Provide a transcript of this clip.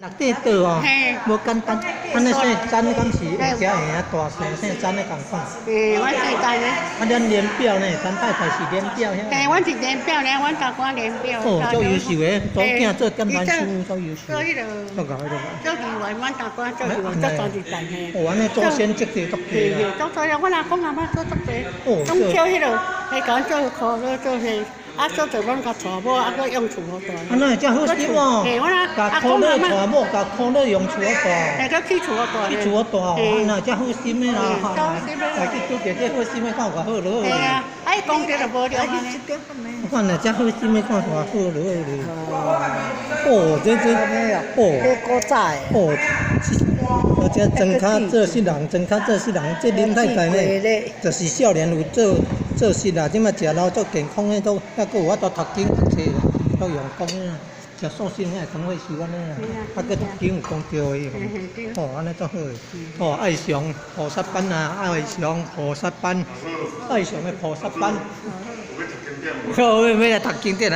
六塊桌哦，嘿，無簡單。按呢姓詹的敢是會遮會啊大姓，姓詹的仝款。嘿，阮姓詹的。啊，咱年表呢？詹太太是年表遐。嘿，阮是年表呢，阮大官年表。哦，足優秀的，查某囝做點班師，足優秀。做彼个。足𠢕足𠢕。做議員，阮大官做議員，做全日辦嘿。哦，按呢祖先積德足濟啦。做做阮阿公阿媽做足濟。攏叫彼个，彼共阮做苦樂做彼。啊，做做攏共娶某，啊，閣養厝予大。啊，哪會遮好心哦？共苦樂娶某，共苦樂養厝予大。嘿，閣起厝予大。起厝予大哦，啊，哪會遮好心的啦？來去拄著這好心的，敢有偌好落嘿啊，啊，伊功德就無量按呢。我看若遮好心的，看偌好落咧。哦，這哦。這古早的。哦，我這莊跤做穡人，莊跤做穡人，這林太太呢，就是少年有做做穡啦，這馬食老足健康的，都猶閣有法度讀經讀冊，足用功的啦。食素食遐會當會喜歡的啦，啊，閣讀經有功德的，哦，按呢足好的。哦，愛上菩薩班啊，愛上菩薩班，愛上的菩薩班。好，欲來讀經典啊。